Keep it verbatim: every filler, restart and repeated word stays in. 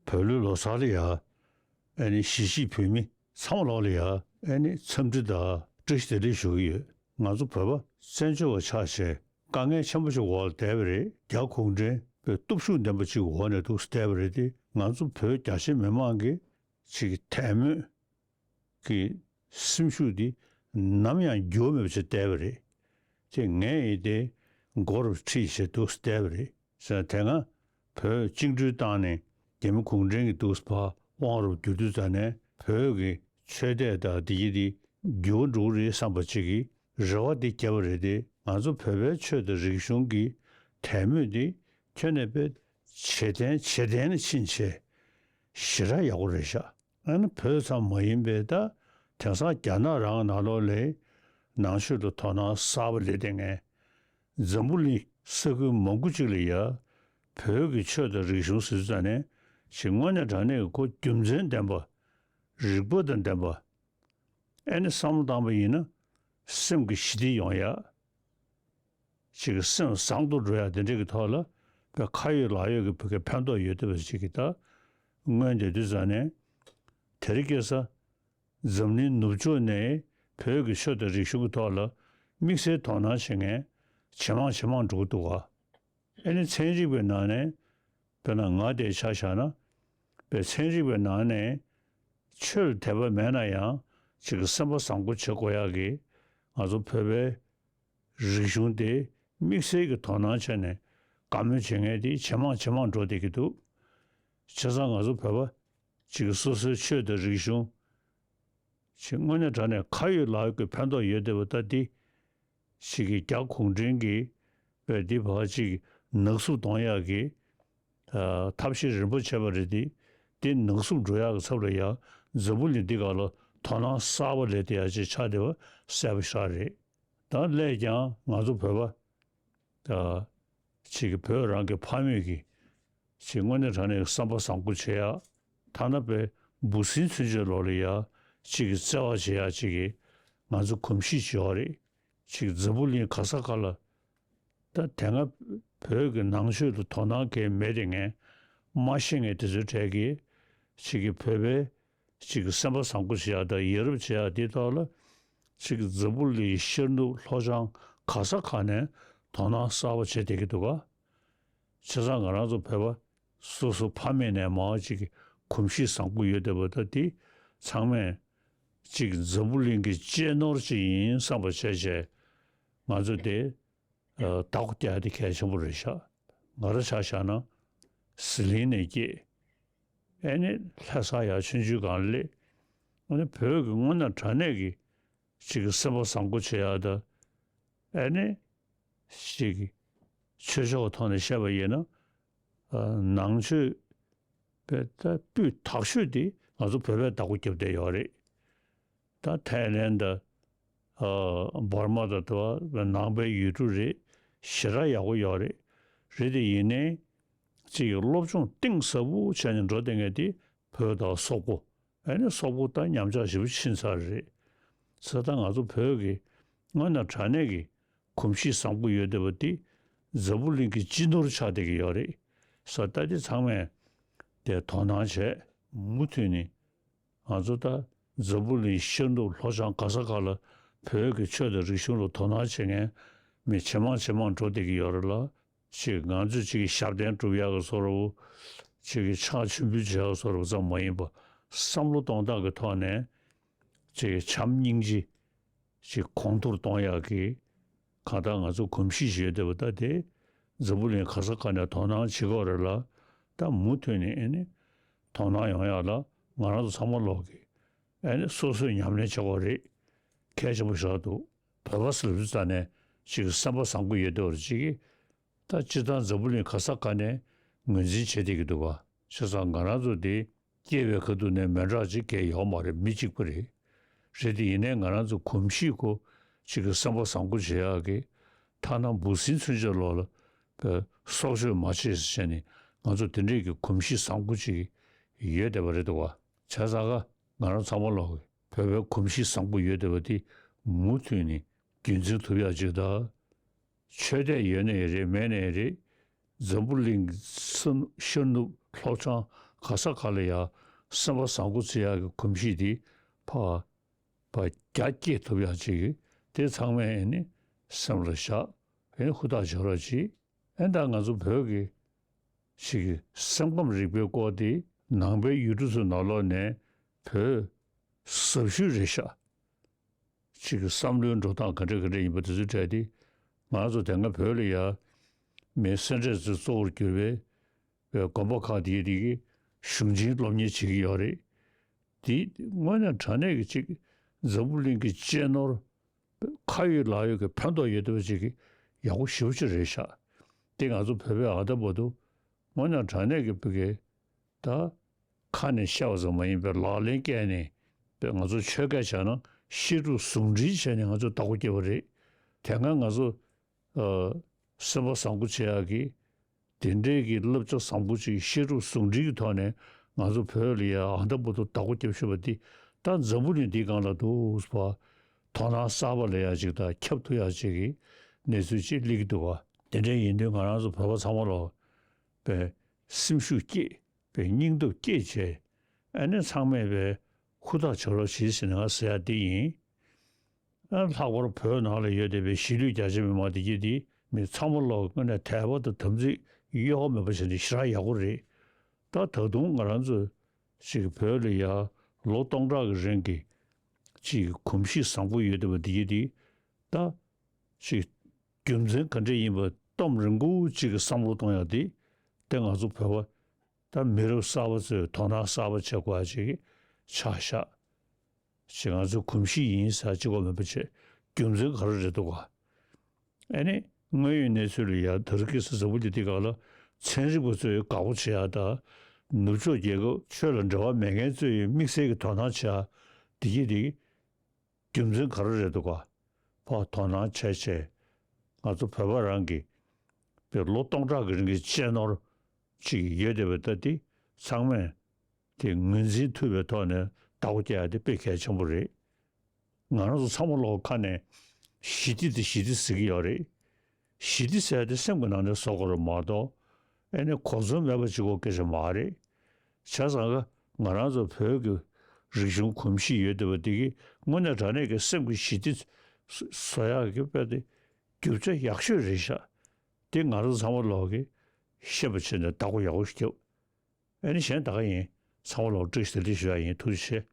བོད་ལུགས་ལོ་གསར་ལ་ཡ། ཨ་ནི་གཞིས་བྱེས་བོད་མི་ཚང་མ་ལོག་ལ་ཡ། ཨ་ནི་འཚམས་འདྲི་དང་བཀྲ་ཤིས་བདེ་ལེགས་ཞུ་གི་ཡོད། ང་ཚོ་བོད་པ་བཙན་བྱོལ་བ་ཆགས་བྱས་དཀའ་ངལ་ཆེན་པོ་ཞིག་འོག་ལ་བསྡད་པ་རེད། རྒྱ་གུང་ཁྲན་པའི་སྟོབས་ཤུགས་ལྡན་པ་ཅིག་འོག་ནས་འདུག་བསྡད་པ་རེད་དེ། ང་ཚོ་བོད་རྒྱ་ཆེ་མི་མང་གི་ཅིག་དད་མོས་ཀྱི་སེམས་ཤུགས་འདི་ནམ་ཡང་འགྱུར་བ་མེད་པ་ཞིག་བསྡད་པ་རེད། དེ་ངས་ཡིན་ཏེ་མགོ་རུ་ཁྲིད་བྱས་འདུག་བསྡད་པ་རེད། ཟེར་ན་དེ་སྔ་བོད་བཅིངས་འགྲོལ་བཏང་ནས་རྒྱ་མི་གུང་ཁྲན་གྱིས་འདུག་ཕར་དབང་རུ་བསྒྱུར་དུས་ཙ་ནས་བོད་ཀྱི་ཆོས་དད་དང་འདི་གི་འདི་འགྱུར་བ་འགྲོ་གི་རེད་བསམ་པ་ཅིག་གི་རེ་བ་འདི་བརྒྱབ་པ་རེད་དེ། ང་ཚོ་བོད་པའི་ཆོས་དང་རིག་གཞུང་གི་དད་མོས་འདི་ཁྱོན་ནས་དཔེ་ཇེ་བརྟན་ཇེ་བརྟན་ལ་ཕྱིན་བྱས་ཞེ་དྲག་ཡག་པོ་རེད་ཤག་ཨ་ནི་བོད་ཙམ་མ་ཡིན་པའི་ད་དེང་སང་རྒྱ་ནག་རང་ནང་ལོགས་ལ་ནང་ཆོས་ལ་དོ་སྣང་གསར་པ་སླེབས་བསྡད་མཁན། འཛམ་བུ་གླིང་ས་ཁུལ་མང་པོ་ཅིག་ལ་ཡ་བོད་ཀྱི་ཆོས་དང་རིག་གཞུང་ཟེར་ཙ་ནས་ཅིག་དངོས་གནས་དྲང་གནས་ཀྱི་ཁོ་རྒྱུ་མཚན་ལྡན་པ། རིག་པ་དང་ལྡན་པ། ཨ་ནི་བསམ་བློ་བཏང་པ་ཡིན་ན་སེམས་ཀྱི་ཞི་བདེ་ཡོང་ཡ། ཅིག་གི་སེམས་བཟང་དུ་འགྲོ་ཡ་དེ་འདྲ་གི་ཐོག་ལ་དཔེ་ཁ་ཡོད་ལག་ཡོད་ཀྱི་བོད་སྐད་ཕན་ཐོགས་ཡོད་བསྡད་པ་ཅིག་གི་ད་མངོན་བསྡད་དུས་ཙ་ནས་དེ་རིང་ཁ་སང་འཛམ་གླིང་ནུབ་ཕྱོགས་ནས་བོད་ཀྱི་ཆོས་དང་རིག་གཞུང་གི་ཐོག་ལ་དམིགས་བསལ་དོ་སྣང་བྱེད་མཁན་ཇེ་མང་ཇེ་མང་འགྲོ་གི་འདུག་ག་ཨ་ནི་ཚན་རིག་པའི་ནང་ནས་དཔེར་ན་ང་དེ་ཆ་བཞག་ན་དཔེ་ཚན་རིག་པའི་ནང་ནས་ཆོས་ལ་དད་པ་མེད་ན་ཡང་ཅིག་གི་སེམས་པ་བཟང་པོ་བྱེད་དགོས་ཡག་གི་ང་ཚོ་བོད་པའི་རིག་གཞུང་དེ་དམིགས་བསལ་གྱི་དོ་སྣང་བྱས་ནས་དགའ་མོས་བྱེད་མཁན་དེ་ཇེ་མང་ཇེ་མང་འགྲོ་བསྡད་ཀྱི་འདུག་བྱས་ཙང་ང་ཚོ་བོད་པ་ཅིག་གི་སོ་སོའི་ཆོས་དང་རིག་གཞུང་ཅིག་དངོས་གནས་དྲང་གནས་ཁ་ཡོད་ལག་ཡོད་ཀྱི་ཕན་ཐོགས་ཡོད་བསྡད་པ་ད་འདི་ཅིག་གི་རྒྱ་གུང་ཁྲན་གྱིས་བས་འདི་བར་ཅིག་ནག་བསུབ་གཏོང་ཡག་གི་ཨ་ཐབས་ཤེས་རིམ་པ་བྱས་པ་རེད་དེ། འདི་ནག་བསུབ་འགྲོ་ཡག་གི་ཚབ་ལ་ཡ་འཛམ་བུ་གླིང་འདི་སྒང་ལ་དོ་སྣང་གསར་པ་སླེབས་བསྡད་ཡག་ཅིག་ཆགས་བསྡད་པ་གསལ་པོ་ཞེ་དྲག་རེད། ད་སླད་ཀྱང་ང་ཚོ་བོད་པ་ད་ཅིག་གི་བོད་རང་གི་ཕ་མེས་ཀྱི་ཅིག་དངོས་གནས་དྲང་གནས་ཀྱི་བསམ་པ་བཟང་པོ་བྱེད་ཡག་ཐ་ན་དཔེ་འབུ་སྲིན་ཚུན་ཆད་ལོག་ལ་ཡ་ཅིག་གི་བརྩེ་བ་བྱེད་ཡག་ཅིག་གི་ང་ཚོ་གོམས་གཤིས་ཅིག་ཡོད་རེད། ཅིག་འཛམ་བུ་གླིང་ག་ས་ག་ལ་ད་དེ་སྔ་བོད་ཀྱི་ནང་ཆོས་ལ་དོ་སྣང་གང་ཡང་མེད་དེ་ངས་མ་ཤེས་མཁན་དེ་ཚོའི་གྲས་ཀྱིས་ཅིག་གི་བོད་པའི་ཅིག་གི་སེམས་པ་བཟང་པོ་བྱེད་ཡག་དང་ཡ་རབས་བྱེད་ཡག་དེའི་ཐོག་ལ་ཅིག་གི་འཛམ་བུ་གླིང་ཤར་ནུབ་ལྷོ་བྱང་ག་ས་ག་ནས་དོ་སྣང་གསར་པ་བྱེད་བསྡད་ཀྱི་འདུག་ག་བྱས་ཙང་ང་རང་ཚོ་བོད་པ་སོ་སོ་ཕ་མེས་ནས་མར་ཅིག་གི་གོམས་གཤིས་བཟང་པོ་ཡོད་བསྡད་པ་ད་དེ་ཚང་མས་ཅིག་འཛམ་བུ་གླིང་གི་གཅེས་ནོར་ཅིག་ཡིན་བསམ་པ་བྱས་བྱས་ང་ཚོ་དེ་ཨ་བདག་པོ་རྒྱག་ཡ་དེ་གལ་ཆེན་པོ་རེད་ཤག་ང་རང་ཆ་བཞག་ན་ཟི་ལིང་ནས་སྐྱེས། ཨ་ནི་ལྷ་ས་ཡར་ཆུང་ཆུང་སྒང་སླེབས། ཨ་ནི་བོད་ཀྱི་དངོས་གནས་དྲང་གནས་ཀྱི་ཅིག་གི་སེམས་པ་བཟང་པོ་བྱེད་ཡག་དང་། ཨ་ནི་ཅིག་གི་ཆོས་ཕྱོགས་ཀྱི་ཐོག་ནས་བཤད་པ་ཡིན་ན། ཨ་ནང་ཆོས་པའི་ད་སྤུས་དག་ཤོས་དེ་ང་ཚོ་བོད་པས་བདག་པོ་རྒྱབ་བསྡད་ཡོད་རེད། ད་ཐའི་ལེན་དང་། ཨ་འབར་མ་དང་དེ་བ་ནང་པའི་ཡུལ་གྲུ་རེད། ཞེ་དྲག་ཡག་པོ་ཡོད་རེད། རེད་དེ་ཡིན་ནའི་ཅིག་གི་སློབ་སྦྱོང་གཏིང་ཟབ་པོ་བྱས་ནས་འགྲོ་བསྡད་མཁན་དེ་བོད་དང་སོག་པོ། ཨ་ནི་སོག་པོ་ད་ཉམས་ཆག་ཞེ་པོ་ཕྱིན་ཚར་རེད། ས་ད་ང་ཚོ་བོད་ཀྱི་དངོས་གནས་དྲང་གནས་ཀྱི་གོམས་གཤིས་བཟང་པོ་ཡོད་བསྡད་པ་དེ་འཛམ་བུ་གླིང་གི་སྤྱི་ནོར་ཆགས་བསྡད་ཀྱི་ཡོད་རེད། ས་ད་དེ་ཚང་མས་དེ་དོ་སྣང་བྱས། མུ་མཐུད་ནས་ང་ཚོ་ད་འཛམ་བུ་གླིང་ཤར་ནུབ་ལྷོ་བྱང་ག་ས་ག་ལ་བོད་ཀྱི་ཆོས་དང་རིག་གཞུང་ལ་དོ་སྣང་བྱེད་མཁན་མི་ཇེ་མང་ཇེ་མང་འགྲོ་བསྡད་ཀྱི་ཡོད་རེད་ལ། ཅིག་ང་ཚོས་ཅིག་གི་ཞབས་བརྟན་སྒྲུབ་ཡག་གི་བཟོ་འདྲ་བོ། ཅིག་གི་ཕྱག་མཆོད་འབུལ་བྱེད་ཡག་གི་བཟོ་འདྲ་བོ་ཙམ་མ་ཡིན་པ། བསམ་བློ་གཏོང་སྟངས་ཀྱི་ཐོག་ནས་ཅིག་གི་བྱམས་སྙིང་རྗེ་ཅིག་གོང་མཐོར་གཏོང་ཡག་གི་གང་ལྟར་ང་ཚོ་གོམས་གཤིས་ཤིག་ཡོད་བསྡད་པ་ད་དེ་འཛམ་བུ་གླིང་ག་ས་ག་ནས་དོ་སྣང་བྱེད་ཀྱི་ཡོད་རེད་ལ། ད་མུ་མཐུད་ནས་ཨ་ནི་དོ་སྣང་ཡོང་ཡག་ལ་ང་རང་ཚོ་ཚང་མ་ལོག་གི་ཨ་ནི་སོ་སོས་ཉམས་ལེན་བྱེད་དགོས་རེད། གལ་ཆེན་པོ་ཞིག་འདུག་བོད་པ་ཟེར་ལབ་དུས་ཙ་ནས་ཅིག་གི་སེམས་པ་བཟང་པོ་ཡོད་བསྡད་པ་རེད། ཅིག་གི་ད་སྤྱིར་བཏང་འཛམ་བུ་གླིང་ག་ས་ག་ནས་ངོས་འཛིན་བྱེད་བསྡད་ཀྱི་འདུག་ག་བྱས་ཙང་ང་རང་ཚོ་འདི་སྐྱེས་པའི་ཁ་ཐུག་ནས་མི་འདྲ་ཅིག་གས་ཡོད་མ་རེད། མི་གཅིག་པ་རེད། རེད་དེ་ཡིན་ནའི་ང་རང་ཚོ་གོམས་གཤིས་ཁོ་ཅིག་གི་སེམས་པ་བཟང་པོ་བྱེད་ཡག་གི་ཐ་ན་འབུ་སྲིན་ཚུན་ཆད་ལོག་ལ་པའི་སྲོག་གཅོད་མ་བྱེད་ཟེར་བྱས་ནས་ང་ཚོ་དེ་འདྲས་ཀྱི་གོམས་གཤིས་བཟང་པོ་ཅིག་ཡོད་བསྡད་པ་རེད་འདུག་ག་བྱས་ཙང་ང་རང་ཚང་མ་ལོག་གི་བོད་པའི་གོམས་གཤིས་བཟང་པོ་ཡོད་བསྡད་པ་དེ་མུ་མཐུད་ནས་རྒྱུན་འཛིན་ཐུབ་ཡག་ཅིག་དང་། ཆོས་དད་ཡོད་ནའི་རེད་མེད་ནའི་རེད། འཛམ་བུ་གླིང་ས་ཤར་ནུབ་ལྷོ་བྱང་ ག་ས་ག་ལ་ཡ་སེམས་པ་བཟང་པོ་བྱེད་ཡག་གི་གོམས་གཤིས་དེ་ཕར་ཕར་རྒྱ་བསྐྱེད་ཐུབ་ཡག་ཅིག་གི་དེ་ཚང་མས་ཨེ་ནི་སེམས་ལ་བཞག་ཨེ་ནི་ཧུར་ཐག་བྱེད་རོགས་གྱིས། ཨེ་ད་ང་ཚོ་བོད་ཀྱི་ཅིག་གི་སེམས་ཁམས་རིག་པའི་སྐོར་དེ་ནང་པའི་ཡུལ་གྲུ་ཚོའི་ནང་ལོགས་ནས་བོད་ཟབ་ཤོས་རེད་ཤག་ཅིག་གི་བསམ་བློའི་འགྲོ་སྟངས་ག་འདྲ་ག་འདྲ་ཡིན་པ་དེ་ཚོའི་གྲས་དེ་ང་ཚོ་དེ་སྔ་བོད་ལ་ཡ་མི་སེ་འབྲས་ཚོས་གཙོ་བོར་གྱུར་པའི་དགོན་པ་ཁག་དེའི་རིགས་ཀྱི་གཞུང་ཆེན་སློབ་གཉེར་བྱེད་ཀྱི་ཡོད་རེད། དེ་དངོས་གནས་དྲང་གནས་ཀྱི་ཅིག་འཛམ་བུ་གླིང་གི་གཅེས་ནོར་ཁ་ཡོད་ལག་ཡོད་ཀྱི་ཕན་ཐོགས་ཡོད་བསྡད་པ་ཅིག་གི་ཡག་པོ་ཞེ་པོ་ཅིག་རེད་ཤག་དེ་ང་ཚོ་བོད་པས་ཨ་ད་བར་དུ་དངོས་གནས་དྲང་གནས་ཀྱི་བོད་ཀྱི་ད་ཁ་ནས་བཤད་པ་ཙམ་མ་ཡིན་པའི་ལག་ལེན་བཀལ་ནས་པའི་ང་ཚོ་ཆོས་སྐད་བྱས་ན་བཤད་སྒྲུབ་ཟུང་འབྲེལ་བྱས་ནས་ང་ཚོས་བདག་པོ་བརྒྱབ་པ་རེད། དེ་སྔ་ང་ཚོ་ཨ་སེམས་པ་བཟང་པོ་བྱེད་ཡག་གི་དེ་འདྲའི་གི་བསླབ་བྱ་བཟང་པོ་ཅིག་བཤད་སྒྲུབ་ཟུང་འབྲེལ་གྱི་ཐོག་ནས་ང་ཚོ་བོད་ལ་ཡ་ཨ་ད་བར་དུ་བདག་པོ་བརྒྱབ་བཞིན་པ་འདི་ད་འཛམ་བུ་གླིང་འདིའི་སྒང་ལ་འདུག་པ། དོ་སྣང་གསར་པ་ལ་ཡ་ཅིག་དང་ཁྱབ་ཐུབ་ཡ་ཅིག་གི་གནས་ཚུལ་ཅིག་སླེབས་ཀྱི་འདུག་ག་དེ་འདྲ་ཡིན་དུས་ང་རང་ཚོ་བོད་པ་ཚང་མ་ལོ་པའི་སེམས་ཤུགས་བསྐྱེད་པའི་སྙིང་སྟོབས་བསྐྱེད་བྱས་ཨ་ནི་ཚང་མས་པའི་ཧུར་ཐག་བྱེད་རོགས་བྱེད་ཟེར་ནས་ང་ཟེར་ཡ་འདི་ཡིན། ཨ་ལྷག་པར་བོད་ནང་ལ་ཡོད་བསྡད་པའི་གཞིས་ལུས་རྒྱ་ཆེ་མི་མང་འདི་གྱད་འདི་མི་ཚང་མ་ལོ་དངོས་གནས་དད་པ་དང་དམ་ཚིག་གཡོ་བ་མེད་པ་བྱས་ནས་ཞེ་དྲག་ཡག་པོ་རེད། ད་ད་དུང་ང་རང་ཚོ་ཅིག་བོད་ལ་ཡ་ལོ་སྟོང་ཕྲག་གི་རིང་གི་ཅིག་གོམས་གཤིས་བཟང་པོ་ཡོད་བསྡད་པ་འདི་གྱད་འདི་ད་ཅིག་རྒྱུ་མཚན་ག་འདྲ་ཡིན་པ་གཏམ་རིང་པོ་ཅིག་གི་བསམ་བློ་གཏོང་ཡ་འདི་དེ་ང་ཚོ་བོད་པ་ད་མི་རབས་གསར་པ་ཚོས་དོ་སྣང་གསར་པ་བྱེད་དགོས་ཡ་ཅིག་ཆགས་ཤག་ཅིག་ང་ཚོའི་གོམས་གཤིས་ཡིན་ཟེར་གཅིག་པོ་མིན་པ་བྱས་རྒྱུ་མཚན་ག་རེ་རེད་འདུག་ག་ཨ་ནི་དངོས་ཡོད་གནས་ཚུལ་ལ་ཡ་ད་རེས་ཀྱི་འཛམ་བུ་གླིང་འདིའི་སྒང་ལ་ཚན་རིག་པ་ཚོས་དགའ་པོ་བྱེད་ཡ་དང་ནུབ་ཕྱོགས་རྒྱལ་ཁབ་ཆོས་ལ་འབྲེལ་བ་མེད་མཁན་ཚོས་དམིགས་བསལ་གྱི་དོ་སྣང་བྱེད་ཡ་འདི་གྱད་འདི་རྒྱུ་མཚན་ག་རེ་རེད་འདུག་ག་ཕར་དོ་སྣང་བྱས་བྱས་ང་ཚོ་བོད་པ་རང་གི་པའི་ལོ་སྟོང་ཕྲག་གི་རིང་གི་གཅེས་ནོར་ཅིག་ཡོད་བསྡད་པ་ད་འདི་ཚང་མས་དེ་ངོས་འཛིན་ཐུབ་པའི་ཐོག་ནས་བདག་པོ་རྒྱག་ཡ་དེ་དཔེ་གལ་ཆེན་པོ་རེད། ང་རང་ཚོ་ཚང་མ་ལོག་ཁ་ནས་ཞི་བདེ་དེ་ཞི་བདེ་ཟེར་གྱི་ཡོད་རེད། ཞི་བདེ་ཟེར་ཡ་དེ་སེམས་ཀྱི་ནང་ནས་བཟོ་དགོས་རེད་མ་གཏོགས་ཨེ་ནས་གོ་མཚོན་མེད་པ་ཅིག་གོ་སྐད་ཆ་མ་རེད། བྱས་ཙང་ང་རང་ཚོ་བོད་ཀྱི་རིག་གཞུང་གོམས་གཤིས་ཡོད་བསྡད་པ་འདི་གི་དངོས་གནས་དྲང་གནས་ཀྱི་སེམས་ཀྱི་ཞི་བདེ་བཟོ་ཡག་གི་དཔེ་དེ་རྒྱུ་ཆ་ཡག་ཤོས་རེད་ཤག་དེ་ང་རང་ཚོ་ཚང་མ་ལོག་གི་ཤེས་པ་བྱས་ནས་བདག་པོ་ཡག་པོ་ཞིག་རྒྱབ། ཨེ་ནི་གཞན་ད་ག་ཡིན། ཚང་མ་ལོག་བཀྲ་ཤིས་བདེ་ལེགས་ཞུ་ཡ་ཡིན། ཐུགས་རྗེ་ཆེ།